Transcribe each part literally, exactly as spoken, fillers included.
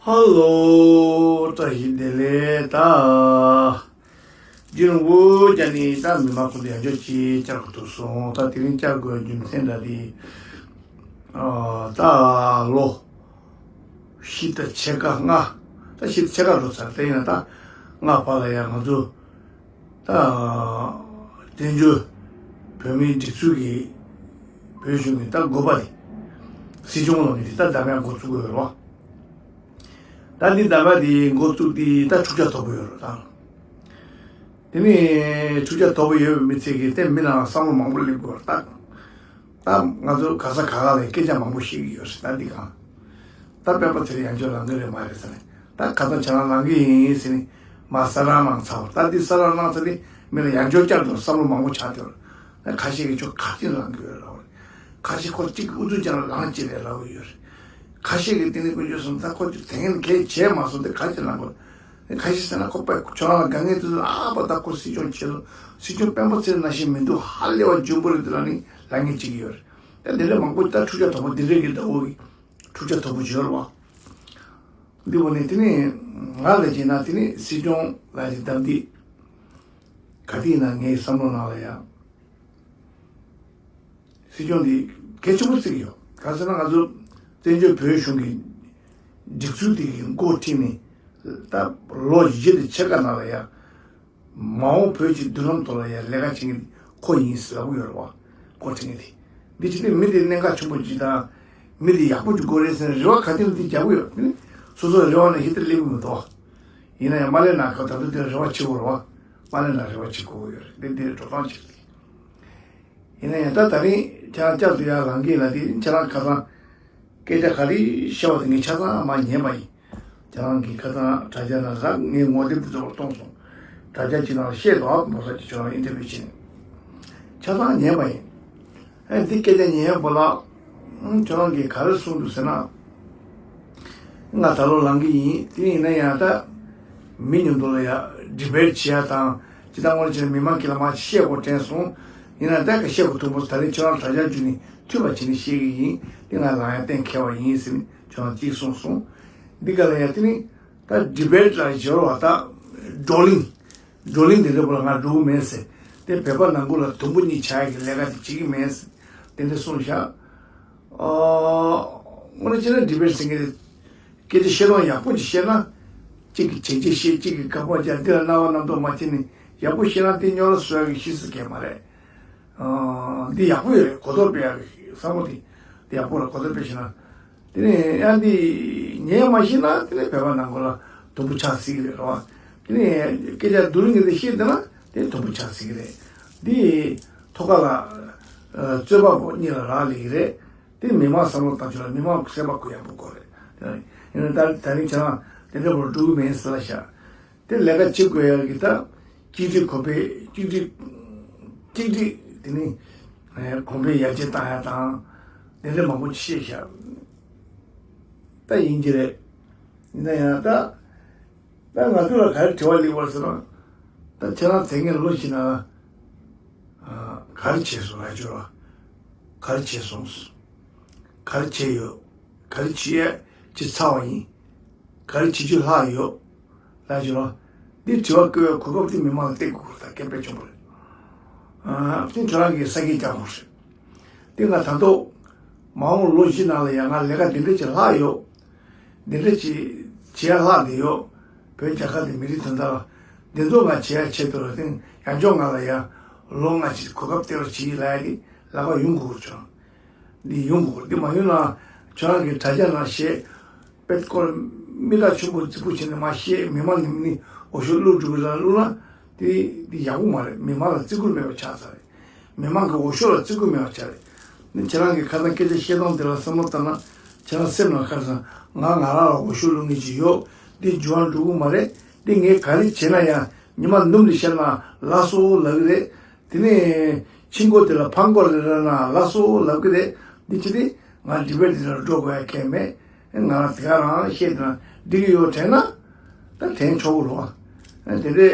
ཧ་ལོ། བཀྲ་ཤིས་བདེ་ལེགས། ད་རྒྱུན་དབུ་རྒྱ་ནི་ད་མི་མང་ཁོང་དུ་ཡང་བསྐྱར་ཅིག་བཅར་དགོས་ཐུག་སོང་། ད་དེ་རིང་བཅར་དགོས་རྒྱུ་མཚན་འདྲ་དེ། ཨ། ད་ལོ་བཞི་དང་ཕྱེད་ཀ་ལྔ། ད་བཞི་དང་ཕྱེད་ཀ་འགྲོ་ཚར། དེ་ཡིན་ན་ད་ལྔ་བར་ལ་ཡང་ང་ཚོ་ད་བཙན་བྱོལ་བོད་མིའི་སྒྲིག་འཛུགས་ཀྱི་བོད་གཞུང་གི་ད་དགོས་པ་དེ། སྲིད་སྐྱོང་ལ་ངེས་དེ་ད་འདམ་ཡག་འགོ་བཙུགས་དགོས་རེད་བ། ད་འདི་འདམ་ཡག་དེ་འགོ་བཙུགས་དེ་ད་འཁྲུག་ཆ་དོག་པོ་ཡོད་རེད་ད། དེ་ནས་འཁྲུག་ཆ་དོག་པོ་ཡོད་པའི་མི་ཚེ་གི་དེ་མི་ལ་བསམ་བློ་མང་པོ་སླེབས་དགོས་རེད་ད། ད་ང་ཚོ་ག་ས་ག་ག་ལ་སྐད་ཆ་མང་པོ་བཤད་ཀྱི་ཡོད་རེད་ད་འདི་གང་། ད་སྤེན་པ་ཚེ་རིང་ཡང་བསྐྱར་ལངས་གི་རེད་མ་རེད་ཟེར་ནས། ད་ཁ་སང་ཁྱེད་རང་ལངས་གི་ཡིན་ཟེར་ནས་མ་ས་ར་གནང་ཚར་བ། ད་འདི་ས་ར་གནང་ཚར་ནས་མི་ལ་ཡང་བསྐྱར་བསྐྱར་དུ་བསམ་བློ་མང་པོ་ཆགས་བསྡད་ཡོད་རེད། ད་ཁ་ཤས་ཀྱིས་ཁྱོད་ཁ་ཅིག་ལངས་གི་ཡོད་རེད་ལབ་རེད། ཁ་ཤས་ཁོ་གཅིག་གིས་ཨུ་ཚུགས་ཀྱང་ལངས་ཅི་རེད་ལབ་གི་ཡོད་རེད། ཁ་ཤས་ཀྱིས་དེ་ནས་དཀོན་མཆོག་གསུམ་ད་ཁོ་ཚོ་དེ་ངན་གལ་བྱས་མ་སོང་དེ་ཁ་ཅིག་ལངས་དགོས། ཁ་ཤས་ཟེར་ན་ཁོ་པ་ཁྱོད་རང་ལ་དཀའ་ངལ་དེ་ཚོ་ཨ་ཕ་ད་ཁོ་སྲིད་སྐྱོང་བྱེད་ལོ། སྲིད་སྐྱོང་སྤེན་པ་ཚེ་རིང་ནང་བཞིན་མི་འདུག་ཧ་ལས་པ་འཇོན་པོ་རེད་འདུག་ལབ་ནས་ལབ་མཁན་གཅིག་ཡོད་རེད། ད་དེ་འདྲ་མང་པོ་ད་འཁྲུག་ཆ་དོག་པོ་འདི་འདྲ་གི་ཟླ་བོ་གི་འཁྲུག་ཆ་དོག་པོ་བརྗོད་རེད་བ། འདི་བོ་ནི་དེ་ནི་ང་ལ་བྱས་ན་དེ་ནི་སྲིད་སྐྱོང་ལ་ཡི་དམ་འདི་ག་དུས་ཡིན་ན་ངའི་བསམ་བློ་ནང་ལ་ཡང་། སྲིད་སྐྱོང་འདི་གལ་ཆེན་པོ་བརྩི་གི་ཡོད། གང་ཟེར་ན་ང་ཚོ་བཙན་བྱོལ་བོད་གཞུང་གི་སྒྲིག་འཛུགས་དེ་གི་འགོ་ཁྲིད་ནས་ད་ལོ་བཞི་དང་ཕྱེད་ཀ་ནང་ལ་ཡ། མ་འོངས་བོད་ཀྱི་མདུན་ལམ་ཐོག་ལ་ཡ་ལས་ཀ་བྱེད་མཁན་དེ་ཁོ་ཡིན་ཟེར་ལབ་ཀྱི་ཡོད་རེད་བ། འགོ་ཁྲིད་མཁན་དེ། འདི་བྱས་ཏེ་མི་དེ་གནད་འགག་ཆེན་པོ་ཅིག་དང་། མི་དེ་ཡག་པོ་ཅིག་དགོས་རེད་ཟེར་ནས་རེ་བ་ག་དུས་ལ་དེ་རྒྱག་གི་ཡོད། དེ་ནི་སོ་སོ་རེ་བ་ནང་བཞིན་དེ་སླེབས་ཀྱི་མི་འདུག་ཡིན་ན་ཡང་མ་སླེབས་ན་ཁ་ད་དུང་དེ་རེ་བ་བྱེད་དགོས་རེད་བ། མ་སླེབས་ན་རེ་བ་བྱེད་དགོས་ཀྱི་ཡོད་རེད། འདི་འདི་འགྲོ་སྟངས་ཅིག་རེད། ཡིན་ན་ཡང་ད་ད་རིང་ཁྱེད་རང་བསྐྱར་དུ་ཡར་ལངས་ཀྱི་ལ་དེ་ཁྱེད་རང་ཁ་སང་སྐད་ཆ་ག་རེ་བཤད་པ་དེ་ངས་ཆ་ཚང་མར་ཉན་པ་ཡིན། ཁྱེད་རང་གིས་ཁ་སང་དྲ་རྒྱ་ནང་ལ་ངའི་ངོ་དེབ་དེ་ཚོ་བཏོན་སོང་། དྲ་རྒྱ་ཅིག་ནང་ལ་བཤད་འདུག་ཨ་མོ་ས་ཀྱི་ཁྱོད་རང་ཨིན་ཊར་བིའུ་བྱས་ནས་ཆ་ཚང་ཉན་པ་ཡིན། ཨེ་འདི་སྐད་ཆ་ཉན་ཡག་པོ་ལ། ཨང་ཁྱོད་རང་གིས་ག་རེ་གསུངས་འདུག་ཟེར་ན། ང་ད་ལོ་ལངས་ཀྱི་ཡིན། དེ་ཡིན་ན་ཡང་ད་མི་མཉམ་དུ་ལ་ཡ་ཌི་བེཊ་བྱེད་ཡ་དང་། ཅི་ད་སྔོན་ཆད་མི་མང་གི་ལ་མ་བཤད་དགོས་དྲན་སོང་། ཡིན་ན་ད་ག་བཤད་དགོས་ཐུག་པོ་ད་རེས་ཁྱོད་རང་དྲ་རྒྱ་བརྒྱུད་ནས་ཐུབ་པ་བྱས་ནས་བཤད་ཀྱི་ཡིན། དེ་ང་ལངས་ཡ་གཏན་འཁེལ་བ་ཡིན་ཟེར་ནས་ཁྱོད་རང་གཅིག་གསུངས་སོང་། འདི་ག་ལ་ཡ་དེ་ནི་ད་ཌི་བེཊ་ལ་སྦྱོར་བ་ད་བགྲོ་གླེང་། བགྲོ་གླེང་དེ་འདྲ་པོ་ལ་ང་འགྲོ་གི་མེད་ཟེར། དེ་བོད་པ་ནང་ཁུལ་ལ་དུམ་བུ་གཉིས་ཆགས་ཡག་གི་ལས་ཀ་དེ་བྱེད་ཀྱི་མེད་ཟེར། དེ་འདྲ་གསུངས་བཞག་ཨ། དངོས་གནས་བྱས་ན་ཌི་བེཊ་ཟེར་མཁན་དེ་སྐད་ཆ་བཤད་སྟངས་ཡག་པོ་ཅིག་བཤད་ན། གཅིག་གིས་བྱས་རྗེས་བཤད། གཅིག་གིས་དགག་པ་རྒྱག་འདི་ལ་རྣ་བ་རྣམ་རྟོག་མ་བྱས་ནས་ཡག་པོ་བཤད་ན་དེ་རྙོག་དྲ་བཟོ་ཡག་གི་གཞི་སུ་གས་མ་རེད། ཨ། འདི་ཡག་པོ་ཡོད་རེད། གོ་རྟོགས་སྤེལ་ཡག་གི་བསམ་བློ་དེ། འདི་ཡག་པོ་རེད། གོ་རྟོགས་སྤེལ་ཤེས་ན། དེ་ནས་ཡང་འདི་ཉན་མ་ཤེས་ན་དེ་ནས་བོད་པ་ནང་ཁུལ་ལ་དུམ་བུ་ཆགས་སྲིད་ཀྱི་རེད་རོ། དེ་ནས་སྐད་ཆ་བསྡུ་རིང་གི་འདི་ཤེས་བསྡད་ན་དེ་དུམ་བུ་ཆགས་སྲིད་ཀྱི་རེད། འདི་ཐོག་ཁ་ལ་རྩོད་པ་པོ་གཉིས་ལ་རག་ལས་ཀྱི་རེད། དེ་མི་མང་བསམ་བློ་བཏང་ཆོག་ལ་མི་མང་སེམས་པ་གུ་ཡངས་པོ་དགོས་རེད། ཡིན་ན་ད་ད་རིང་ཁྱེད་རང་དེ་འདྲ་པོ་འགྲོ་གི་མིན་ཟེར་ལ་ཤག་དེ་ལས་ཀ་བྱེད་དགོས་ཡག་གི་ད་གཅིག་སྒྲིལ་གོང་འཕེལ་གཅིག་སྒྲིལ་གཅིག་སྒྲིལ་དེ་ནི་གོང་འཕེལ་ཡར་རྒྱས་བཏང་ཡག་དང་དེ་འདྲ་མང་པོ་བཤད་ཤག་ད་ཡིན་གྱི་རེད། ཡིན་ན་ཡང་ད་ད་ང་ཚོ་ལ་ག་རེ་དྲི་བ་སླེབས་པ་ཟེར་ན། ད་ཁྱེད་རང་དེ་སྔའི་ལོ་ཞིག་ན་ག་རེ་བྱས་སོང་ལབ་ཆོག་ལ། ག་རེ་བྱས་སོང་། ག་རེ་བྱས་ཡོད། ག་རེ་བྱེད་ཡས་ཅི་ཚར་བ་ཡིན། ག་རེ་བྱེད་རྒྱུ་ལྷག་ཡོད། ལབ་ཆོག་ལ། འདི་དྲི་བ་བཀོད་པའི་གོ་སྐབས་དེ་མི་མང་ལ་སྟེར་དགོས་ད་སྐད་དཔེ་ཆེན་པོ་རེད། ཨ། དེ་ཁྱོད་རང་གིས་ས་སྐྱེས་རྒྱག་དགོས་རེད། དེ་ང་ད་དུང་མ་འོངས་ལོ་བཞི་ནང་ལ་ཡང་ང་ལས་ཀ་འདི་འདྲ་ཅིག་ལྷག་ཡོད། འདི་འདྲ་ཅིག་བྱེད་ཡ་ལྷག་བསྡད་ཡོད། བོད་རྒྱལ་ཁབ་དེ་མི་རིགས་དོན་དག་ལ་འདི་ཚོ་ང་བྱེད་ཡ་ཆེད་དུ་ལ་དེ་ཡང་ཅོག་ང་ལ་ཡང་ལོ་ལྔ་ཅིག་གོ་སྐབས་སྟེར་རོགས་བྱེད་ལབ་ཡ་དེ་ལག་པ་ཡོང་དགོས་བྱུང་། འདི་ཡོང་དགོས། འདི་མ་ཡོང་ན་ཁྱོད་རང་གི་དྲ་རྒྱ་ནང་བཤད། དཔེ་སྐོར་མི་ཐག་ཆོད་པོ་རྫིག་པོ་བྱས་ནས་མ་བཤད། མི་མང་ནི་མི་ནི་འོ་ཤོད་བླུག་འགྲོ་གི་ལ་བླུག་ན་དེ་འདི་ཡག་པོ་མ་རེད། མི་མང་ལ་བརྩི་བཀུར་མེད་པ་ཆགས་ཚར་རེད། མི་མང་གི་འོ་ཤོད་ལ་བརྩི་བཀུར་མེད་པ་ཆགས་རེད། ནི་ཁྱེད་རང་གི་ཁ་སང་སྐད་ཆ་བཤད་སྟངས་དེ་ལ་བསམ་བློ་བཏང་ན་ཁྱེད་རང་སེམས་ལ་ཁ་སང་ང་ང་རང་ལ་འོ་ཤོད་བླུག་མཁན་ཅིག་ཡོད། འདི་འགྱུར་བ་འགྲོ་གི་མ་རེད། འདི་ངས་ག་རེ་བྱས་ན་ཡང་ཉི་མ་ནུབ་ནས་བཤད་ན་ལགས་སོ་ལབ་གི་རེད། དེ་ནས་ཕྱི་མགོ་དེ་ལ་ཕར་མགོ་རེ་རེ་ན་ལགས་སོ་ལབ་གི་རེད། འདི་ཅི་སྟེ་ང་ཌི་བེཊ་འདི་ལ་འགྲོ་དགོས་ཡ་གང་མེད། ང་རང་དེ་ག་རང་བཤད་དེ་ན་འགྲིག་གི་ཡོད་དྲན་ན་ད་དྲན་ཆོག་གི་རེད་བ། དེ་འདྲས་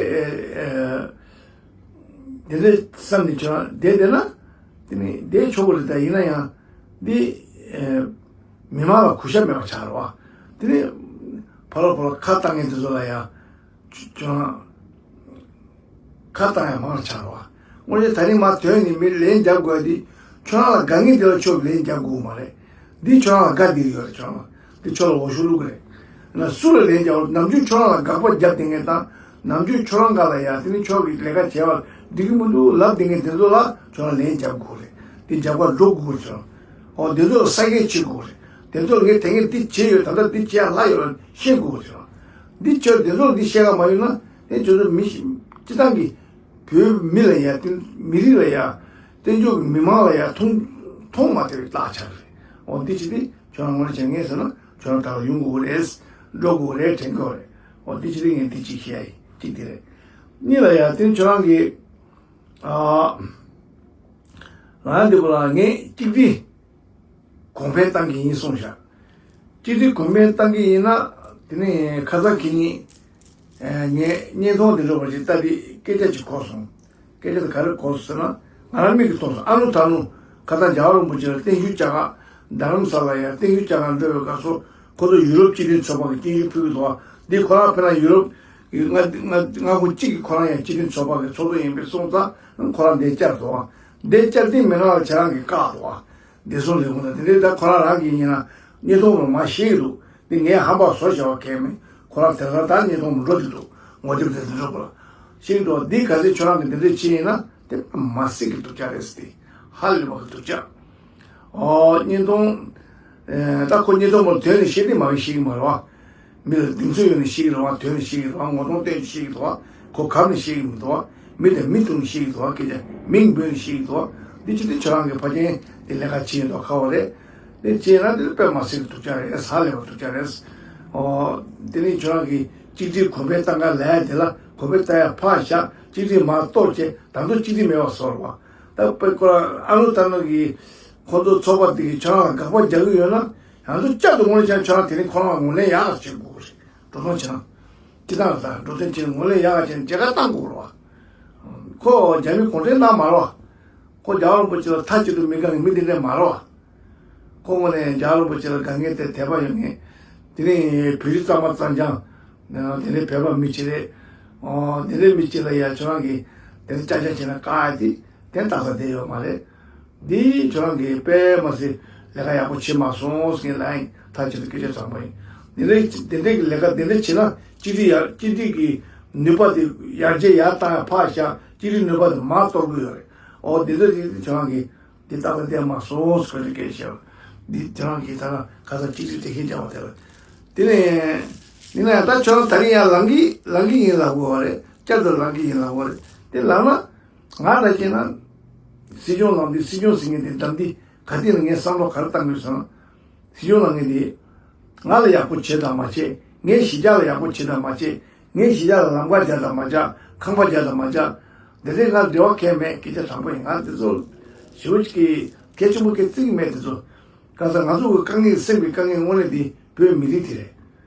དེ་འདྲས་བསམ་ནས་ཁྱོད་བསྡད་བསྡད་ན་དེ་ནི་བསྡད་ཆོག་གི་རེད། ད་ཡིན་ན་ཡང་འདི་མི་མང་ལ་གུས་ཞབས་མེད་པ་ཆགས་རེད་བ། དེ་ནི་ ཕར་ལ་ཕར་ལ་ཁ་བཏང་མཁན་དེ་ཚོ་ལ་ཡང་ཁྱོད་རང་ཁ་བཏང་ཡང་མང་ཆགས་རོགས། དངོས་གནས་ད་རིང་མ་དོན་ནི་མི་ལན་རྒྱབ་དགོས་དེ། ཁྱོད་རང་ལ་དགའ་ངེས་དེ་ལ་ཁྱོད་ལན་རྒྱབ་དགོས་མ་རེད། འདི་ཁྱོད་རང་ལ་དགའ་བསྡད་ཡོད་རེད། ཁྱོད་རང་ལ་འདི་ཁྱོད་ལ་འོ་ཤུགས་བླུག་གི་རེད། ན་སུ་ལ་ལན་རྒྱབ། ནམ་རྒྱུན་ཁྱོད་རང་ལ་དགག་པ་རྒྱབ་བསྡད་མཁན་དང་། ནམ་རྒྱུན་ཁྱོད་རང་ག་ལ་ཡ་དེ་ནི་ཁྱོད་ཀྱི་ལས་ཀ་བྱས་པ་འགྲིག་གི་མི་འདུག་ལབ་བསྡད་མཁན་དེ་ཚོ་ལ་ཁྱོད་རང་ལན་རྒྱབ་དགོས་རེད། དེ་རྒྱབ་ཁ་འགྲོ་དགོས་རེད། ཁྱོད་རང་། ཨོ་དེ་ཚོ་ལ་ས་ཡ་བྱེད་དགོས་རེད། དེ་ཚོ་ངས་དེ་ངས་འདི་བྱས་ཡོད། ད་ལྟ་འདི་བྱས་ཡ་ལྷག་ཡོད་ལ་ཤེས་དགོས་རེད། ཁྱོད་རང་། འདི་ཁྱོད་དེ་ཚོ་ལ་འདི་བཤད་ག་མ་ཡོད་ན་དེ་ཁྱོད་ཚོ་མི་ཤི་སྤྱི་བཏང་གི་བོད་མི་ལ་ཡ། དེ་མི་རིགས་ལ་ཡ། བཙན་བྱོལ་གྱི་མི་མང་ལ་ཡ་མཐོང་མཐོང་མ་ཐུབ་པའི་རྟགས་ཆགས་རེད། འོ་འདི་ཅི་སྟེ་ཁྱོད་རང་ངོ་ནས་བྱ་ངེས་ཟེར་ན་ཁྱོད་རང་ད་ལ་ཡོང་དགོས་རེད། འགྲོ་དགོས་རེད། དྲན་དགོས་རེད། འོ་འདི་ཅི་སྟེ་ངས་འདི་ཅིག་བཤད་ཡ་ཡིན། གཅིག་དེ་རེད། གཉིས་ལ་ཡ་དེ་ཁྱོད་རང་གི་ཨ་ང་འདི་པོ་ལ་ངས་གཅིག་སྟེ། གོང་འཕེལ་བཏང་གི་ཡིན་གསུངས་ཤག་གཅིག་སྒྲིལ་གོང་འཕེལ་བཏང་གི་ཡིན་ན། དེ་ནས་ཁ་སང་ཁེ་ཉིན་ངས་བརྙན་ཐུང་འདི་འདྲ་བ་ཞིག་ལྟ་དུས་སྐད་ཆ་ཅིག་གོ་སོང་། སྐད་ཆ་དེ་ག་རེ་གོ་སོང་ཟེར་ན། ང་རང་མིག་གིས་མཐོང་སོང་། ཨ་ནུ་ཐ་ནུ་ཁ་སང་རྒྱལ་བ་རིན་པོ་ཆེ་ལ་བརྟན་བཞུགས་བྱ་ག་རྡ་རམ་ས་ལ་ཡར་བརྟན་བཞུགས་བྱ་ག་འགྲོ་བའི་སྐབས་སུ་ཁོ་ཚོ་ཡུ་རོབ་སྤྱི་མཐུན་ཚོགས་པ་གི་སྐྱིན་ཤུགས་ཕུལ་གི་འདུག་འདི་ཁོ་རང་ཕེབས་ན་ཡུ་རོབ་ཀྱི་ང་ང་ང་ཁོང་གཅིག་གིས་ཁོ་རང་ཡང་སྤྱི་མཐུན་ཚོགས་པ་གི་ཚོགས་གཙོ་ཡིན་པས་སོང་ཙང་ཁོ་རང་འདིར་བཅར་འདུག་འདིར་བཅར་དུས་མི་ནག་ལ་ཁྱེད་རང་གིས་བཀག་འདུག་བདེ་སྲུང་ལས་ཁུངས་དང་དེ་འདྲའི། ད་ཁོ་རང་རང་གིས་ཡིན་ན་བརྙན་ཐུང་རུ་མ་ཤེས་ཀྱི་འདུག་འདི་ངས་ཧམ་པ་བཟོ་བྱ་བ་གལ་མེད། ཁོ་རང་དེ་ལྟར་ད་བརྙན་ཐུང་མི་འགྲོ་གི་འདུག་ངོ་དེབ་དེ་འདི་འགྲོ་པ་ལ་ཤེས་ཀྱི་འདུག་འདི་ག་ཚོད་ཁྱོད་རང་གིས་འདི་འདྲ་བྱས་ཡིན་ན་དེ་མ་སྲིད་ཀྱི་སྡུག་ཅག་རེད་ཟེར་ཏེ། ཧ་ལས་པ་གི་སྡུག་ཅག་ཨོ་བརྙན་ཐུང་། ད་ཁོ་བརྙན་ཐུང་མ་དོན་ནས་ཤེས་དེ་མ་བྱས་ཤེས་ཀྱི་མ་རེད་བ། མི་ལ་གདེང་ཚོད་ཡོད་ནས་ཤེས་ཀྱི་རེད་བ། དོན་ནས་ཤེས་ཀྱི་རེད་བ། ངོ་གདོང་བསྟན་ནས་ཤེས་ཀྱི་རེད་བ། ཁོ་གབ་ནས་ཤེས་ཀྱི་མི་འདུག་བ། མི་དང་མི་མཐུན་ནས་ཤེས་ཀྱི་འདུག་བ། སྐད་ཆ་མིང་འབོད་ནས་ཤེས་ཀྱི་འདུག་བ། འདི་ཅི་སྟེ་ཁྱོད་རང་གི་ཕ་རྒན་དེ་ལས་ཀ་བྱེད་མདོག་ཁ་བ་རེད། དེ་བྱས་ན་དེ་དཔེ་མ་སྲིད་ཀྱི་སྡུག་ཅག་རེད། ཧ་ལས་པ་སྡུག་ཅག་རེད། ཨོ་དེ་ནས་ཁྱོད་རང་གིས་གཅིག་སྒྲིལ་གོང་འཕེལ་བཏང་ག་ལབ་ཡ་དེ་ལ་གོང་འཕེལ་བཏང་ཡ་ཕར་བཞག་གཅིག་སྒྲིལ་མར་གཏོར་བྱས་ད་དུང་གཅིག་སྒྲིལ་མེད་པ་བཟོ་རེད་བ། ད་དཔེ་ཁོ་རང་ཨ་ནུ་ཐ་ནུ་གིས་ཁོ་ཚོ་ཚོགས་པ་དེ་གིས་ཁྱོད་རང་ལ་དགག་པ་རྒྱག་གི་ཡོད་ན། ང་ཚོ་བསྐྱར་དུ་ངོས་ལེན་བྱས་ན་ཁྱོད་རང་དེ་རིང་ཁོ་རང་ལ་ངོས་ལེན་ཡག་ག་བྱེད་དགོས་རེད། འགྲོ་སོང་བྱས་ན། སྤྱི་བཏང་ལ་ད་འགྲོ་སོང་བྱས་ནས་ངོས་ལེན་ཡག་ག་བྱས་ནས་མཇལ་ཁ་བཏང་དགོས་རེད་བ། ཁོ་རྒྱ་མི་གུང་ཁྲན་ཏང་མ་རེད་བ། ཁོ་རྒྱལ་བ་རིན་པོ་ཆེ་ལ་མཐའ་གཅིག་ཏུ་མི་དགའ་མཁན་མི་དེ་འདྲ་མ་རེད་བ། ཁོ་དངོས་གནས་རྒྱལ་བ་རིན་པོ་ཆེ་ལ་དགའ་མཁན་དེ་དད་པ་ཡོད་མཁན། དེ་རིང་བོད་རིགས་གཙང་མ་གཙང་རྐྱང་། དེ་འདྲའི་བོད་པ་མི་གཅིག་རེད། དེ་འདྲའི་མི་གཅིག་ལ་ཡ་ཁྱོད་རང་གིས་དེ་འདྲ་ཅག་ཅག་བྱས་ན་དཀའ་ཡ་དེ་དེ་ལྟ་ས་བསྡད་ཡོད་མ་རེད། འདི་ཁྱོད་རང་གིས་དཔེ་མ་སྲིད་ལས་ཀ་ཡག་པོ་བྱེད་མ་སོང་ཟེར་མཁན་ལ་ཡིན། ད་ཁྱེད་ཚོ་སྐད་ཆ་དྲང་པོ་ཡིན། འདི་འདྲའི་འདི་འདྲའི་གི་ལས་ཀ་འདི་འདྲ་བྱེད་ན་སྤྱི་འཐུས་ཡར་སྤྱི་འཐུས་ཀྱི་ནུས་པ་དེ་ཡར་རྒྱས་ཡར་བཏང་ཡ་ཕར་བཞག་སྤྱི་འཐུས་ནུས་པ་དེ་མར་གཏོར་གི་ཡོད་རེད། ཨོ་འདི་འདྲ་འདི་ཁྱོད་རང་གིས་འདི་ལྟ་ལ་བསྡད་མ་སོང་ཟེར་བའི་སྐད་ཆ་བཤད། འདི་ཁྱོད་རང་གིས་ད་ཁ་སང་སྤྱི་འཐུས་དེ་ཤེས་རྒྱ་བ་དེ་ལ། དེ་ནས་ཡིན་ན་ཡང་ད་ཁྱོད་རང་ད་རིང་ཡང་ལངས་ཀྱི་ལངས་ཀྱི་ཡིན་ལབ་དགོས་བ་རེད། བསྐྱར་དུ་ལངས་ཀྱི་ཡིན་ལབ་དགོས་རེད། དེ་ལངས་ན། ང་ལ་བྱས་ན། སྲིད་སྐྱོང་ལངས་དུས་སྲིད་སྐྱོང་ཟེར་མཁན་དེ་འདམ་དུས་ག་དུས་ལ་ངས་བསམ་བློ་ག་རེ་བཏང་དགོས་སམ། སྲིད་སྐྱོང་ལངས་མཁན་དེ། ང་ལ་ཡག་པོ་བྱེད་དང་མ་བྱེད། ངའི་གཞིས་ཆགས་ལ་ཡག་པོ་བྱེད་དང་མ་བྱེད། ངའི་གཞིས་ཆགས་ལ་ལམ་ཁ་རྒྱག་དང་མ་རྒྱག་ཁང་པ་རྒྱག་དང་མ་རྒྱག་དེ་འདྲའི་ང་འབྲེལ་བ་གང་ཡང་མེད། སྐད་ཆ་དྲང་པོ་ཡིན། ང་དེ་ཚོ་ཞེ་པོ་ཅིག་གི་གལ་ཆེན་པོ་གི་བརྩི་གི་མེད་དེ་ཚོ། གང་ཟག་ང་ཚོ་གི་དཀའ་ངལ་སེམས་ཀྱི་དཀའ་ངལ་དངོས་གནས་དེ་བོད་མི་རིགས་དེ་རེད།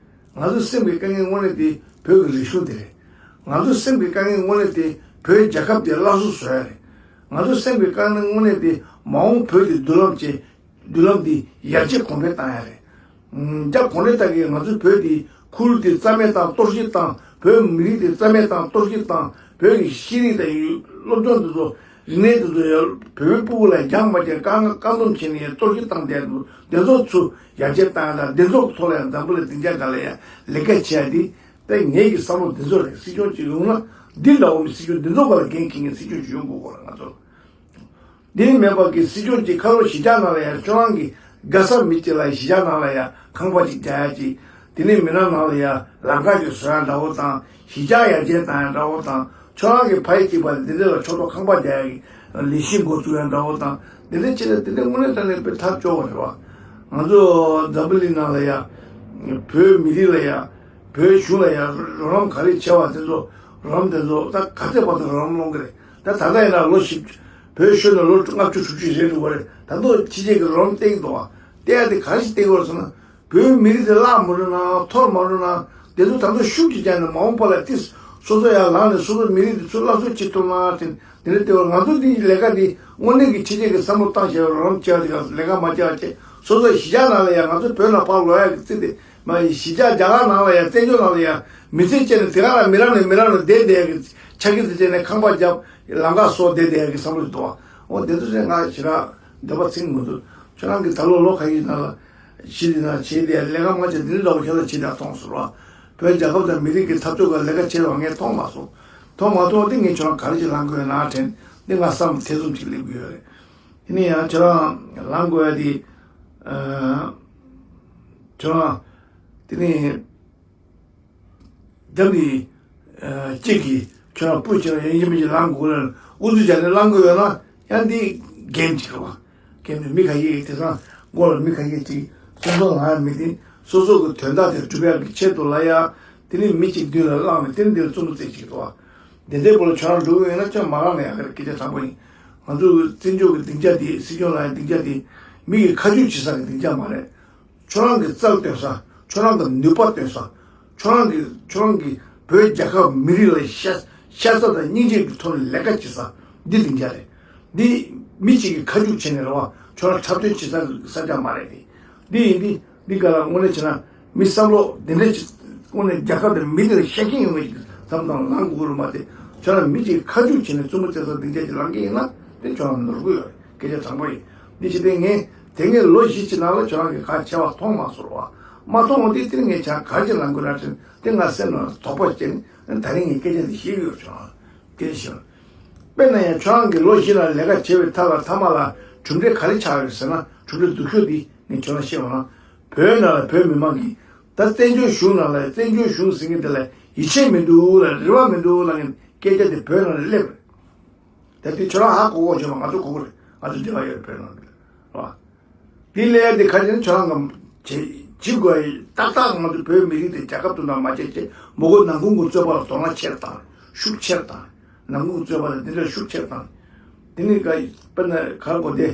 ང་ཚོ་སེམས་ཀྱི་དཀའ་ངལ་དངོས་གནས་དེ་བོད་ཀྱི་རིག་གཞུང་དེ་རེད། ང་ཚོ་སེམས་ཀྱི་དཀའ་ངལ་དངོས་གནས་དེ་བོད་རྒྱལ་ཁབ་དེ་སླར་གསོ་བཟོ་ཡ་རེད། ང་ཚོ་སེམས་ཀྱི་དཀའ་ངལ་དངོས་གནས་དེ་མ་འོངས་བོད་དེ་མདུན་ལམ་ཅན་མདུན་ལམ་དེ་ཡར་རྒྱས་གོང་འཕེལ་བཏང་ཡ་རེད། རྒྱ་གོང་ནས་ད་གིན་ང་ཚོའི་བོད་དེ་ཁུལ་དེ་རྩ་མེད་བཏང་གཏོར་བཤིག་བཏང་། བོད་མི་རིགས་དེ་རྩ་མེད་བཏང་གཏོར་བཤིག་བཏང་། བོད་ཀྱི་ཤེས་རིག་དང་སློབ་སྦྱོང་དེ་ཚོ་རིག་གནས་དེ་ཚོ་ཡང་བོད་མི་སྤུ་གུ་ལ་སྦྱང་མ་བྱས་བཀག་བཀག་སྡོམ་བྱས་ནས་ཡང་གཏོར་བཤིག་བཏང་བསྡད་འདུག་དེ་ཚོ་ཚུར་ཡར་རྒྱས་བཏང་ཡ་དང་དེ་ཚོ་གི་ཐོག་ལ་ཡང་འཛམ་བུ་གླིང་སྡིངས་ཆ་འགའ་ལ་ཡང་ལས་ཀ་བྱེད་ཡ་དེ་དཔེ་ངེད་ཀྱི་བསམ་བློ་དེ་ཚོ་རེད། སྲིད་སྐྱོང་ཅིག་ཡོང་ན་འདི་འདྲ་བོ་མི་སྲིད་སྐྱོང་འདི་ཚོ་ག་ལ་འགན་འཁྱེར་མཁན་སྲིད་སྐྱོང་ཅིག་ཡོང་དགོས་གོ་ར་ང་ཚོ། འདི་མེད་པ་གི་སྲིད་སྐྱོང་གཅིག་ཁ་ལོ་གཞིས་ཆགས་ནང་ལ་ཡང་ཁྱོད་རང་གི་དགའ་ས་མི་གཅིག་ལ་གཞིས་ཆགས་ནང་ལ་ཡང་ཁང་པ་གཅིག་རྒྱག་ཡ་གཅིག་དེ་ནས་མི་ནག་ནང་ལ་ཡང་ལམ་ཁ་གཅིག་བཟོ་ཡ་འདྲ་བོ་དང་གཞིས་ཆགས་ཡར་རྒྱས་བཏང་ཡ་འདྲ་བོ་དང་ཁྱོད་རང་གི་ཕ་ཡུལ་གཅིག་པ་ལ་འདི་འདྲ་ལ་ཕྱོགས་གཏོགས་ཁང་པ་རྒྱག་ཡ་གི་ལས་གཞི་འགོ་བཙུགས་ཡ་འདྲ་བོ་དང་དེ་འདྲ་བྱས་ན་དེ་འདྲ་དངོས་གནས་དྲང་གནས་དཔེ་ཐབས་སྐྱོ་བ་རེད་བ། ང་ཚོ་འཛམ་བུ་གླིང་ནང་ལ་ཡང་བོད་མི་རིགས་ལ་ཡང་བོད་གཞུང་ལ་ཡང་རོགས་རམ་ག་རེ་བྱས་པ་དེ་ཚོ་རོགས་རམ་དེ་ཚོ་ད་ག་ཚད་བར་དུ་རོགས་རམ་སློང་གི་རེད། ད་ད་ལྟ་ཡིན་ན་ལོ་བཞི། བོད་ཤོར་ནས་ལོ་ལྔ་བཅུ་དྲུག་ཅུ་རེད་འདུག་བ་རེད། ད་དུང་ཕྱི་རྒྱལ་གྱི་རོགས་རམ་བསྟེན་གྱི་འདུག་བ། བསྟེན་ཡ་དེ་ག་རེ་ཞིག་བསྟེན་དགོས་རེད་ཟེར་ན། བོད་མི་རིགས་དེ་བརླག་མ་འགྲོ་ན་འཐོར་མ་འགྲོ་ན་དེ་ཚོ་ད་དུང་ཤུགས་ཀྱིས་བརྒྱབ་ནས་མ་འོངས་པ་ལ་ཏིས་སོ་སོ་ཡར་ལངས་ནས་སོ་སོའི་མི་རིགས་དེ་ཚོ་སླར་གསོ་བྱེད་ཐུབ་ན་དེ་དེ་འདྲ་བལྟས་པ་ང་ཚོ་འདི་ལས་ཀ་འདི་དངོས་གནས་ཀྱི་ཕྱི་རྒྱལ་གྱི་བསམ་བློ་བཏང་བྱས་རོགས་རམ་བྱས་པ་དེ་ག་ལས་ཀ་མ་བྱས་པ་བྱས་ སོ་སོ་གཞིས་ཆགས་ནང་ལ་ཡང་ང་ཚོ་བོད་ནང་ཕར་ལོག་ཡག་གི་རྩིས་དེ་མ་ཡིན། གཞིས་ཆགས་རྒྱ་གར་ནང་ལ་ཡང་བཙན་བྱོལ་ནང་ལ་ཡང་མི་ཚེ་སྐྱེལ་ནས་དེ་ག་ལ་མི་རང་ནས་མི་རང་ནས་བསྡད་བསྡད་ཡག་གི་ཆ་གི་དེ་བྱས་ནས་ཁང་པ་བརྒྱབ། ལམ་ཁ་བཟོ་བསྡད་བསྡད་ཡག་གི་བསམ་བློ་ཞིག་འདུག་བ། འོ་དེ་ཚོ་ཞིག་ང་ཞེ་དྲག་འདོད་པ་ཚིམ་མི་འདུག་ཁྱོད་རང་གི་ད་ལོ་ལོ་ཁ་ཤས་ནང་ལ་གཞིས་དེ་ནང་བྱས་ཏེ་ལས་ཀ་མང་ཆེ་དེ་འདྲ་འདྲ་པོ་ཁྱོད་ལ་བྱས་ཏེ་མཐོང་སོང་ར། བོད་རྒྱལ་ཁབ་དང་མི་རིགས་ཀྱི་འཐབ་རྩོད་ཁག་ལས་ཀ་བྱས་པ་ངས་མཐོང་མ་སོང་། མཐོང་མ་མཐོང་དེ་ངས་ཁྱོད་རང་ག་རེ་ཞིག་ལངས་དགོས་ན་དྲན་དེ་ང་བསམ་ཐེ་ཚོམ་ཅིག་སླེབས་ཀྱི་ཡོད་རེད། དེ་ནས་ཡང་ཁྱོད་རང་ལངས་དགོས་ཡ་དེ། ཨ། ཁྱོད་རང་། དེ་ནས། རྒྱབ་ནས། ཨ། གཅིག་གིས་ཁྱོད་རང་སྤུ་བྱས་ན་ཡིན་གཅིག་མིན་གཅིག་ལངས་དགོས་ལ་ཨུ་ཚུགས་བྱས་ནས་ལངས་དགོས་ཡོད་ན་ཡང་འདི་གེམ་ཅིག་རེད་བ། གེམ་ནས་མི་ཁ་ཤས་ཀྱིས་དེང་སང་མགོ་ལ་མི་ཁ་ཤས་ཀྱིས་སོ་སོ་ལངས་ཡ་མི་དེ་སོ་སོ་གི་དོན་དག་དེ་སྒྲུབ་ཡ་གི་ཆེད་དུ་ལ་ཡ། དེ་ནས་མི་གཅིག་མདུན་ལ་ལངས་ནས་དེ་ནས་འདིར་རྩུབ་མོ་རྩེ་གཅིག་རེད་བ། དེ་འདྲའི་སྐོར་ལ་ཁྱོད་རང་འགྲོ་གི་ཡོད་ན་ཁྱོད་མ་རང་ལ་ཡག་གི་རེད། སྐད་ཆ་དྲང་པོ་ཡིན། ང་ཚོ་བཙན་བྱོལ་གྱི་སྡིངས་ཆ་དེ་སྲིད་སྐྱོང་ལངས་ཡ་སྡིངས་ཆ་དེ་མི་གི་ཁ་མཆུ་བྱེད་ས་གི་སྡིངས་ཆ་མ་རེད། ཁྱོད་རང་གི་རྩལ་སྟོན་ས། ཁྱོད་རང་གི་ནུས་པ་སྟོན་ས། ཁྱོད་རང་གི་ཁྱོད་རང་གི་བོད་རྒྱལ་ཁབ་མི་རིགས་ལ་ཤ་ཤ་ཚ་དང་སྙིང་རྗེ་གི་ཐོག་ནས་ལས་ཀ་བྱེད་ས་འདི་སྡིངས་ཆ་རེད། འདི་མི་གཅིག་གིས་ཁ་མཆུ་བྱས་ནས་རེད་བ། ཁྱོད་རང་འཁྲབ་སྟོན་བྱེད་ས་གི་ས་ཆ་མ་རེད་དེ། འདི་ཡིན་འདི། འདི་ག་ལ་དངོས་གནས་བྱས་ན་མི་བསམ་བློ་འདི་འདྲ་ཅིག་དངོས་གནས་རྒྱལ་ཁབ་དང་མི་རིགས་ལ་ཤ་སྐྱེན་ཡོང་བའི་བསམ་བློ་ལངས་དགོས་རེད་མ་གཏོགས། ཁྱོད་རང་མི་གཅིག་ཁ་མཆུ་བྱས་ནས་རྩུབ་མོ་རྩེ་ས་སྡིངས་ཆ་ཅིག་ལངས་ཀྱི་ཡིན་ན་དེ་ཁྱོད་རང་ནོར་གི་ཡོད་རེད། སྐད་ཆ་དྲང་པོ་ཡིན། འདི་བྱས་ཏེ་ངས་དེ་སྔའི་ལོ་བཞི་ཅིག་ནང་ལ་ཁྱོད་རང་གིས་གང་བྱས་པ་མཐོང་མ་སོང་བ། མ་མཐོང་བ་དེ་དེ་ངས་ཆ་ག་རེ་ལ་འགོད་ན་དྲན་དེ་ང་སེམས་ནང་དོགས་པ་སྐྱེས་ནས་ད་རིང་ངས་སྐད་ཆ་འདི་བཤད་ཀྱི་ཡོད། ཁྱོད་རང་སྐད་ཆ་བཤད། དཔེར་ན་ཡང་ཁྱོད་རང་གིས་ལོ་བཞི་ལ་ལས་ཀ་བྱས་པའི་མཐའ་ལ་མཐའ་མ་ལ་གྲུབ་འབྲས་ག་རེ་ཆགས་ཡོད་ཟེར་ན། གྲུབ་འབྲས་སྡུག་ཤོས་འདི་ངས་ཁྱོད་རང་བཤད་པ་ན། བོད་ནང་ལ་བོད་མི་མང་གིས་ད་བཙན་བྱོལ་གཞུང་ནང་ལ་བཙན་བྱོལ་གཞུང་ཟེར་མཁན་དེ་ལ་ཡིད་ཆེས་མི་འདུག་ལ་རེ་བ་མི་འདུག་ལ་ངས་སྐད་ཆ་དེ་བོད་ནང་ལ་སླེབས་རེད། ད་དེ་ཁྱོད་རང་ཧ་གོ་གོ་བྱས་པ་ང་ཚོ་གོ་གོ་རེད། ང་ཚོ་འབྲེལ་བ་ཡོད་རེད་བོད་ནང་ལ་རེད་བ། དེ་ལས་དེ་ཁ་ཅན་ཁྱོད་རང་གམ་བྱེད་བྱེད་དགོས་ཡ་ཏག་ཏག་ང་ཚོ་བོད་མི་རིགས་དེ་རྒྱལ་ཁབ་ཏུ་ན་མ་བྱས་ཆེ་མོ་གོ་ནང་ཁུལ་གྱི་རྩོད་པ་ལ་དོ་སྣང་ཆེར་བཏང་ཤུགས་ཆེར་བཏང་ནང་ཁུལ་གྱི་རྩོད་པ་ལ་འདི་འདྲ་ཤུགས་ཆེར་བཏང་། དེ་ནི་ག་དཔེར་ན་གར་གོ་དེ་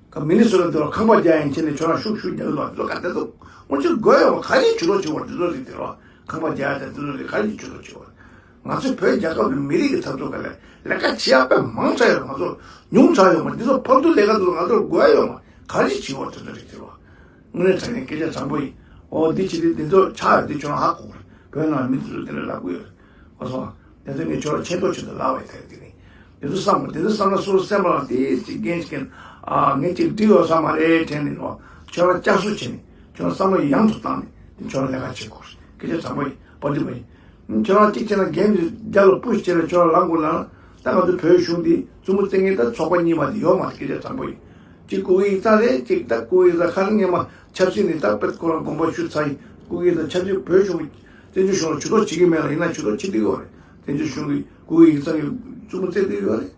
ག་མི་ནི་སོ་ལ་འདི་ལ་ཁང་པ་རྒྱག་ཡང་ཆེ་ནས་ཁྱོད་རང་ཤུགས་ཤུགས་རྒྱག་ལ་འདི་ལ་ག་དེ་ཚོ་ངོ་ཆེ་དགོས་ཡོད་པ་ག་རེ་ཇུས་གཏོགས་བྱེད་བར་འདི་ཚོ་རིགས་དེ་ལ་ཁང་པ་རྒྱག་ཡ་དེ་འདི་ཚོ་རིགས་ག་རེ་ཇུས་གཏོགས་བྱེད་བར། ང་ཚོའི་བོད་རྒྱལ་ཁབ་ཀྱི་མི་རིགས་ཀྱི་འཐབ་རྩོད་ཁ་ལས་ལས་ཀ་བྱེད་ཡག་དཔེ་མང་དྲགས་ཡོད། ང་ཚོ་ཉུང་དྲགས་ཡོད་མ་འདི་ཚོ་ཕར་ཚུར་ལས་ཀ་དེ་ཚོ་ང་ཚོར་དགོས་ཡ་ཡོད་མ་ག་རེ་བྱེད་བར་དེ་ཚོ་རིགས་དེ་བ། དངོས་གནས་དྲང་གནས་སྐད་ཆ་དྲང་པོ་ཡིན། འོ་འདི་བྱེད་དུས་འདི་ཚོ་ཆགས་ཡོད་དེ་ཁྱོད་རང་ཧ་གོ་རེད། བོད་ནང་མི་དེ་ཚོ་དེ་འདྲ་ལབ་གི་ཡོད་རེད། ཨོ་སོང་། དེ་ཚོ་ངས་ཁྱོད་ལ་ཆེ་མཐོ་ཆེ་མཐོ་ལབ་པའི་ཐད་དེ་ནི། དེ་ཚོ་བསམ་བློ་བསམ་བློ་སོ་སོ་སེམས་པ་ལ་དེ་ཅིག་འགན་ཞིག་འགན། ཨ་ངས་ཅིག་འགྲིག་ཡོད་ས་མ་རེད་དྲན་ནས་ནོ། ཁྱོད་རང་བསྐྱར་གསོ་བྱས་ནས་ཁྱོད་རང་བསམ་བློ་ཡང་དུ་བཏང་ནས་དེ་ཁྱོད་རང་ལས་ཀ་བྱེད་དགོས་རེད། སྐད་ཆ་དྲང་པོ་ཡིན། པ་འདི་པ་ཡིན། ཁྱོད་རང་གཅིག་བྱས་ན་འགན་འདི་རྒྱབ་ལ་པུ་ཤི་བྱས་ནས་ཁྱོད་རང་ལངས་དགོས་ལ། ད་ང་ཚོ་བོད་གཞུང་འདི་བཙུན་མོ་བཙན་ངན་ད་ཚོགས་པ་གཉིས་མ་དེ་ཡོད་མ་རེད། སྐད་ཆ་དྲང་པོ་ཡིན། གཅིག་ཀུ་ཀི་ཡིག་ཚང་རེད། གཅིག་ད་ཀུ་ཀི་ཡིག་ཚང་ཁ་ལ་ངས་མ་ཆབ་སྲིད་ནི་ད་དཔེ་ཁོ་རང་དགོངས་པ་ཞུ་ཚར་ཡིན། ཀུ་ཀི་ཡིག་ཚང་ཆབ་སྲིད་བོད་གཞུང་བཙན་བྱོལ་གཞུང་ལ་ཇུས་གཏོགས་བྱེད་ཀྱི་མེད་ལ། ཡིན་ན་ཇུས་གཏོགས་བྱེད་བསྡད་ཡོད་རེད། བཙན་བྱོལ་གཞུང་གི་ཀུ་ཀི་ཡིག་ཚང་གི་བཙུན་མོ་བཙལ་བསྡད་ཡོད་རེད།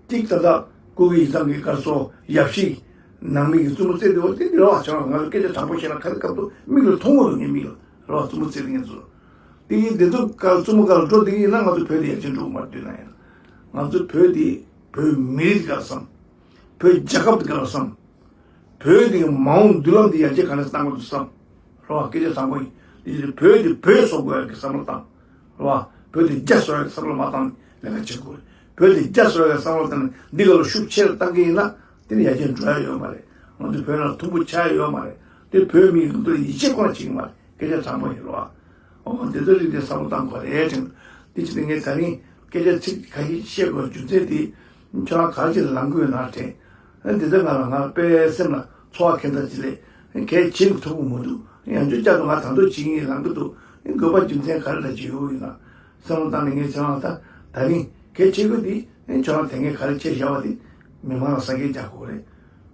གཅིག་ད་ལྟ་ཀུ་ཀི་ཡིག་ཚང་གི་སྐལ་བཟང་ཡབ་གཞིས་ནང་མི་གི་བཙུན་མོ་བཙལ་བསྡད་ཡོད་རེད། དེ་འདྲ་བ་བྱས་ན་ང་ཚོ་སྐད་ཆ་དྲང་པོ་བཤད་ན་ག་རེ་སྐབས་དུ་མིག་ལ་མཐོང་གི་འདུག་ངའི་མིག་ལ་རེད་བ། བཙུན་མོ་བཙལ་བསྡད་མཁན་ཚོ། དེ་ཡིན་དེ་ཚོ་ག་བཙུན་མོ་ག་ལ་འགྲོ་བསྡད་ཀྱི་ཡིན་ན་ང་ཚོ་བོད་དེ་ཡར་རྒྱས་འགྲོ་གི་མ་རེད། དུས་ན་ཡང་ང་ཚོ་བོད་དེ་བོད་མི་རིགས་ག་ལ་བསམ། བོད་རྒྱལ་ཁབ་དེ་ག་ལ་བསམ། བོད་དེ་མ་འོངས་མདུན་ལམ་དེ་ཡར་རྒྱས་ག་ནས་གཏང་དགོས་འདུག་བསམ། རེད་བ། སྐད་ཆ་དྲང་པོ་ཡིན། དེ་བོད་དེ་བོད་བཟོ་དགོས་ཡག་གི་བསམ་བློ་བཏང་། རེད་བ། བོད་དེ་རྒྱ་བཟོ་ཡག་གི་བསམ་བློ་མ་བཏང་ནས་ལས་ཀ་བྱེད་དགོས་རེད། བོད་དེ་རྒྱ་བཟོ་ཡག་གི་བསམ་བློ་བཏང་ནས་འདི་ག་ལ་ཤུགས་ཆེ་རུ་བཏང་གི་ཡིན་ན། དེ་ནི་ཡར་རྒྱས་འགྲོ་ཡ་ཡོད་མ་རེད། ང་ཚོ་བོད་ནང་མཐུན་པོ་ཆགས་ཡ་ཡོད་མ་རེད། དེ་བོད་མིའི་ལུང་དུ་ཡིད་ཆེས་ཁོ་ན་བྱེད་ཀྱི་མ་རེད། སྐད་ཆ་དྲང་པོ་ཡིན་རོགས། ཨོ་དེ་ཚོ་རིགས་དེ་བསམ་བློ་བཏང་དགོས་རེད་དྲན། དེ་ཕྱིར་ངས་ད་རིང་སྐད་ཆ་ཚིག་ཁ་ཤས་བཤད་དགོས་རྒྱུ་མཚན་དེ། ཁྱོད་རང་ག་རེ་ཅིག་ལ་ལངས་དགོས་ན་དྲན། ཨ་འདི་ལྟར་ང་ལ་ང་དཔེ་སེམས་ལ་ཚོར་བ་ཁྱད་མཚར་ཅིག་སླེབས། གལ་ཆེན་པོ་ཐུབ་ཀྱི་མི་འདུག་ཡང་བསྐྱར་བསྐྱར་དུ་ང་ད་དུང་བྱེད་ཀྱིན་ལངས་ཀྱི་འདུག་དགོས་པ་རྒྱུ་མཚན་ག་རེ་འདྲ་ཅིག་ཡོད་ཡིན་ན། བསམ་བློ་བཏང་ནས་ངས་ཁྱེད་རང་ལ་ད་ད་རིང་གལ་ཆེ་ཤོས་འདི་ཁྱོད་རང་དེ་སྔའི་ག་རེ་བྱས་བཞག་པ་དེ་མི་མང་ལ་གསལ་སྐད་རྒྱག་དགོས་རེད།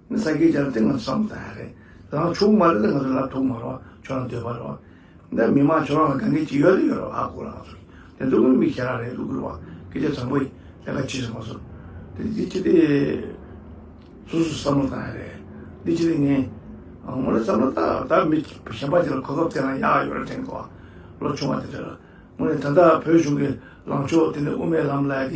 ནི་གསལ་སྐད་རྒྱག་ན་དེ་ང་ཚོ་བསམ་བློ་བཏང་ཡ་རེད། རང་ཆོག་མ་རེད་ལ་ང་ཚོ་ལབ་ཐུབ་མ་རེད་བ། ཁྱོད་རང་འདོད་པ་རེད་བ། འདི་མི་མང་ཁྱོད་རང་ལ་དགའ་ངེས་ཅིག་ཡོད་རེད་ཡོད་རེད་བ། ཧ་གོ་ལ་ང་ཚོ་དེ་ཚོ་ཀུན་མི་ཁྱེད་རང་རེད་འདུག་གི་རེད་བ། སྐད་ཆ་དྲང་པོ་ཡིན། ལས་ཀ་བྱེད་ཟེར་མ་སོང་། དེ་འདི་ཅི་སྟེ། སོ་སོ་བསམ་བློ་བཏང་ཡ་རེད། འདི་ཅི་སྟེ་ངས། ཨ་ངོ་ནས་བསམ་བློ་བཏང་ད་མི་གཞན་པ་ཅིག་ལ་གོ་སྐབས་དེ་རང་ཡག་ཡོད་རེད་དྲན་གོ། ལོ་ཆུང་བ་དེ་འདྲ་ལ། དངོས་གནས་ད་ལྟ་བོད་གཞུང་གི་ལངས་ཕྱོགས་དེ་ནི་དབུ་མའི་ལམ་ལ་ཡ་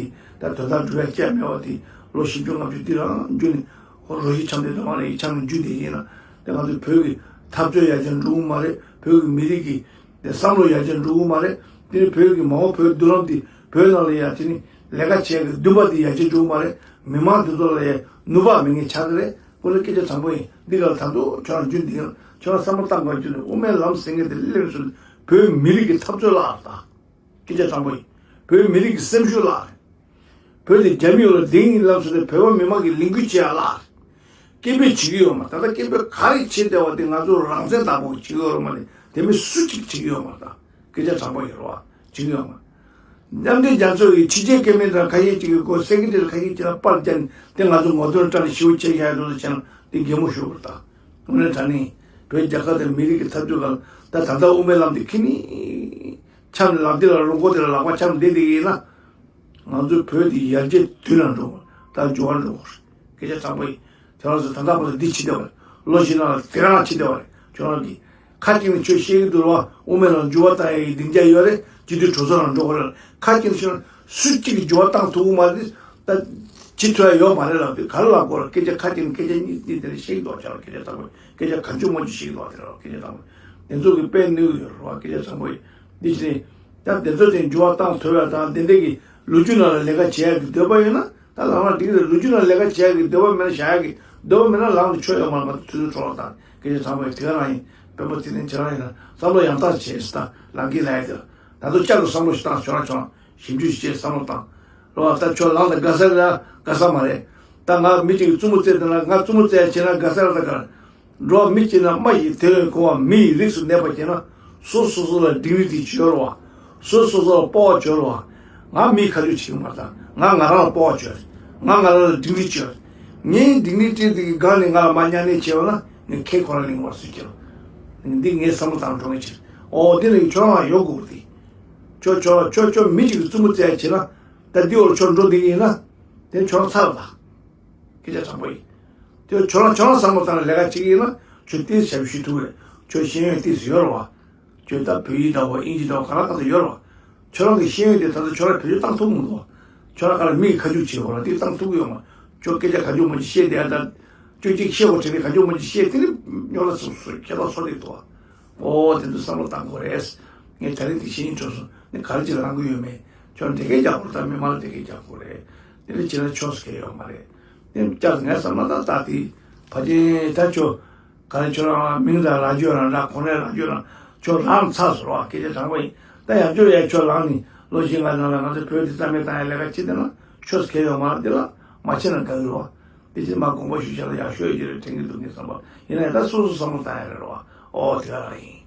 དེ་ད་དོན་དག་སྒྲུབ་ཡ་སྐྱེ་མེད་པ་དེ་ལོ་བཞི་བཅུ་ལྔ་བཅུ་འདི་རང་རྒྱུན་ནས་རོ་ཞིག་འཆམ་དེ་འདྲ་བ་ལ་ཡི་འཆམ་ནས་རྒྱུན་དེ་ཡིན་ན་དེ་ང་ཚོའི་བོད་ཀྱི་འཐབ་རྩོད་ཡར་རྒྱས་འགྲོ་གི་མ་རེད། བོད་ཀྱི་མི་རིགས་ཀྱི་དེ་བསམ་བློ་ཡར་རྒྱས་འགྲོ་གི་མ་རེད། དེ་ནི་བོད་ཀྱི་མ་འོངས་བོད་མདུན་ལམ་དེ་བོད་ནང་ལ་ཡ་དེ་ནི་ལས་ཀ་བྱེད་ཀྱི་འདུན་པ་དེ་ཡར་རྒྱས་འགྲོ་གི་མ་རེད། མི་མང་དེ་ཚོ་ལ་ཡ་ནུས་པ་མེད་མཁན་ཆགས་ཀྱི་རེད། ཁོ་ལ་སྐད་ཆ་དྲང་པོ་ཡིན། འདི་ག་ལ་ད་དུང་ཁྱོད་རང་རྒྱུན་འདི་ཡང་ཁྱོད་རང་བསམ་བློ་བཏང་དགོས་རྒྱུ་ནི། དབུ་མའི་ལམ་ཟེར་མཁན་དེ་སླེབས་སོང་། བོད་མི་རིགས་ཀྱི་འཐབ་རྩོད་ལ་ད། སྐད་ཆ་དྲང་པོ་ཡིན། བོད་མི་རིགས་ཀྱི་སེམས་ཤུགས་ལ། བོད་དེ་རྒྱ་མི་ཡོད་ལ་སྡིངས་ཡིན་ལབ་སོང་ནས་བོད་པ་མི་མང་གི་ལས་འགུལ་བྱེད་ཡ་ལ། སྐད་འབོད་བྱེད་ཀྱི་ཡོད་མ། ད་ལྟ་སྐད་འབོད་ག་རེ་བྱེད་བསྡད་པ་དེ་ང་ཚོ་རང་བཙན་དང་པོ་བྱེད་ཀྱི་ཡོད་རེད་མ་ནི། དེ་མིན་སུ་གཅིག་བྱེད་ཀྱི་ཡོད་མ་རེད། ད་སྐད་ཆ་དྲང་པོ་ཡིན་རེད་བ། བྱེད་ཀྱི་ཡོད་མ་རེད། མཉམ་འབྲེལ་རྒྱལ་ཚོགས་ཀྱི་ཕྱི་རྒྱལ་སྐད་མི་དང་ཁ་ཤས་ཅིག་གིས་ཁོ་སེ་ཀེ་ཊ་རི་ཁ་ཤས་ཅིག་ལ་པར་བརྒྱབ་ནས་དེ་ང་ཚོ་ངོ་སྤྲོད་བཀྲམ་ནས་ཞེ་པོ་བྱས་བཞག་ཡོད་དུས་ཙང་དེ་གད་མོ་ཤོར་བ་རེད། ད་དངོས་གནས་དྲང་གནས་བོད་རྒྱལ་ཁབ་དང་མི་རིགས་ཀྱི་འཐབ་རྩོད་སྒང་ད་ད་ལྟ་དབུ་མའི་ལམ་དེ་ཁྱེར་ནས་འཆམ་ནས་ལག་མཐིལ་ལ་རུས་ཁོག་དེ་ལ་ལག་པ་འཆམ་བསྡད་བསྡད་ཡིན་ན། ང་ཚོའི་བོད་འདི་ཡར་རྒྱས་དུས་ལ་འགྲོ་བ་དང་འགྱུར་བ་འགྲོ་བ་རེད། སྐད་ཆ་དྲང་པོ་ཡིན། ཁྱོད་རང་ཚོ་ད་ལྟ་བར་དུ་འདི་བྱེད་བསྡད་པ་རེད། ལོ་བཞི་ནང་ལ་དེ་རང་བྱེད་བསྡད་པ་རེད། ཁྱོད་རང་གིས་ཁ་གཅིག་ནས་ཁྱོད་བཤད་ཀྱི་འདུག་ར། དབུ་མའི་ལམ་འགྱུར་བ་བཏང་ཡ་གི་སྡིངས་ཆ་ཡོད་རེད། སྤྱི་འཐུས་གྲོས་ཚོགས་ནང་འགྲོ་དགོས་རེད། ཁ་གཅིག་ནས་ཁྱོད་རང་སུ་གཅིག་གིས་འགྱུར་བ་བཏང་ཐུབ་ཀྱི་མ་རེད། ད་བྱེད་ཐུབ་ཡ་ཡོད་མ་རེད་ལབ་དུས་ག་རེ་ལབ་དགོས་རེད། སྐད་ཆ་ཁ་གཅིག་ནས་སྐད་ཆ་གཉིས་གཉིས་དེ་འདྲ་བཤད་ཀྱི་འདུག་ཁྱོད་རང་སྐད་ཆ་དྲང་པོ་ཡིན། སྐད་ཆ་གང་བྱུང་མང་བྱུང་བཤད་ཀྱི་འདུག་དེ་རང་སྐད་ཆ་དྲང་པོ་ཡིན། དེ་ཚོ་གིས་དཔེ་གནོད་ཀྱི་ཡོད་རེད་བ། སྐད་ཆ་དྲང་པོ་ཡིན། འདི་བྱས་ནས་ད་དེ་ཚོ་དེ་འགྱུར་བ་བཏང་ཐུབ་ཡ་དང་དེ་འདྲ་གི་ལོ་རྒྱུས་ནང་ལ་ལས་ཀ་བྱེད་ཡ་གི་འདོད་པ་ཡོད་ན་ད་ལམ་ལ་འགྲིག་གི་རེད། ལོ་རྒྱུས་ནང་ལས་ཀ་བྱེད་ཡ་གི་འདོད་པ་མེད་ན། བཞག་ཡ་གི་འདོད་པ་མེད་ན་ལམ་དུ་ཆོད་ཡོད་མ་རེད། མ་གཏོགས་དུས་ཚོད་འཕྲོ་བརླག་དང་སྐད་ཆ་དྲང་པོ་ཡིན། དེ་ག་རང་ཡིན། སྤེན་པ་ཚེ་རིང་ཁྱེད་རང་ཡིན་ན་བསམ་བློ་ཡང་དག་བྱས་ཟེར། ད་ལམ་ཁའི་ལ་ཡ་དེ་ལ་ད་དུང་བསྐྱར་དུ་བསམ་བློ་ཞིག་བཏང་། ཁྱོད་རང་ཁྱོད་རང་ཞིབ་འཇུག་ཞིག་བྱས་བསམ་བློ་བཏང་། རེད་བ། ད་ཁྱོད་ལངས་དང་དགའ་ས་རེད་ལ་དགའ་ས་མ་རེད། ད་ང་མི་གཅིག་གིས་རྩུབ་མོ་རྩེས་བསྡད་ན་ང་རྩུབ་མོ་རྩེ་ཡ་བྱས་ན་དགའ་ས་རེད། ད་ག་རེད། འགྲོ་བ་མི་གཅིག་ན་རྨ་ཡིས་དེ་ལས་གོ་བ་མི་ཡི་རིགས་སུ་གནས་པ་བྱས་ན་སོ་སོ་སོ་ལ་སྒྲིང་རིང་དེ་བྱོས་རོགས། སོ་སོ་སོ་ལ་སྤོབས་པ་བྱོས་རོགས། ང་མིའི་ཁ་རྒྱུག་བྱེད་ཀྱི་མ་རེད། ང་ང་རང་ལ་སྤོབས་པ་བྱོས། ང་ང་རང་ལ་སྒྲིང་རིང་བྱོས། ངའི་སྒྲིང་རིང་སྤྲད་དེ་གི་སྒང་ནས་ང་ལ་མ་གཉའ་གནོན་བྱས་པ་ན་ངས་ཁེ་ཁོ་རང་ལེན་བར་སུ་ཁྱེར། འདི་ངའི་བསམ་བློ་བཏང་འགྲོ་ངེས་ཕྱིར། ཨོ་དེ་ལས་ཁྱོད་རང་ཡོད་དགོས་དེ། ཁྱོད་ཁྱོད་ཁྱོད་ཁྱོད་མི་གཅིག་གིས་རྩུབ་མོ་རྩེ་ཡ་བྱས་ན་ད་འདི་འོར་ཁྱོད་འགྲོ་བསྡད་ཀྱི་ཡིན་ན་དེ་ཁྱོད་རང་ཚར་ལ། སྐད་ཆ་དྲང་པོ་ཡིན། དེ་ཁྱོད་རང་ཁྱོད་རང་བསམ་བློ་བཏང་ནས་ལས་ཀ་བྱེད་ཀྱི་ཡིན་ན་ཁྱོད་ཏོག་ཙམ་ཞབས་ཞུ་ཐུབ་རེད། ཁྱོད་ཤེས་ཡོན་ཏོག་ཙམ་ཡོད་རེད་བ། ཁྱོད་ད་བོད་ཡིག་འདྲ་བོ་ཨིན་ཇི་འདྲ་བོ་ག་རེ་ག་ཚོད་ཡོད་རེད་བ། ཁྱོད་རང་གི་ཤེས་ཡོན་དེ་ད་ལྟ་ཁྱོད་རང་བེད་སྤྱོད་བཏང་ཐུབ་མི་འདུག་ཁྱོད་རང་ག་ལ་མིའི་ཁ་རྒྱུག་བྱེད་དགོས་ལ་དེ་བཏང་ཐུབ་ཀྱི་ཡོད་མ། ཁྱོད་སྐད་ཆ་ག་ཚོད་མང་ཅིག་བཤད་བསྡད་ཡ་ད། ཁྱོད་ཅིག་བཤད་དགོས་དྲན་ནས་ག་ཚོད་མང་ཅིག་བཤད་དེ་ནི་སྨྱོ་ལ་སོ་སོ་ཁྱད་པར་ཚོར་བསྡད་འདུག་བ། ཨོ་དེ་ཚོ་བསམ་བློ་བཏང་དགོས་རེད། ངས་ད་རེས་དེ་ཤེས་ཡོན་ཁྲོད་སོང་ནས་ག་རེ་ཅིག་ལངས་ཀྱི་ཡོད་མེད། ཁྱོད་འབྲེལ་སྐད་རྒྱག་དགོས་རེད། ད་མི་མང་ལ་འབྲེལ་སྐད་རྒྱག་དགོས་རེད། དེ་འདྲ་བྱས་ན་ཆོག་ས་གང་ཡང་ཡོད་མ་རེད། དེ་བྱས་ན་ངས་བསམ་ན་ད་ད་དེ་ཕལ་ཆེར་ད་ཁྱོད་ག་རེ་ཁྱོད་རང་མིང་དང་རང་ཆོས་རང་འདྲ་གོང་ནས་རང་ཆོས་རང་ཁྱོད་ལངས་ཚར་སོང་བ། སྐད་ཆ་དྲང་པོ་ཡིན། ད་ཡང་ཁྱོད་ཡང་ཁྱོད་ལངས་ནས་ལོ་བཞི་ལྔ་ནང་ལ་ང་ཚོ་བོད་འདི་རྩ་མེད་བཏང་ཡ་ལས་ཀ་བྱེད་བསྡད་ན་ཆོག་ས་གང་ཡང་ཡོད་མ་རེད། འདི་ལ་མ་བྱས་ན་དགའ་གི་རེད་བ། དེ་ཕྱིར་མ་དགོངས་པ་ཞུ་བྱ་ལ་ཡག་ཤོས་ཡོད་ཀྱི་རེད་དྲན་གྱི་འདུག་ངས་བསམ་པ་ཡིན་ན་ཡང་ད་སོ་སོ་བསམ་བློ་བཏང་ཡ་རེད་བ། ཨོ་དེ་ག་རང་ཡིན།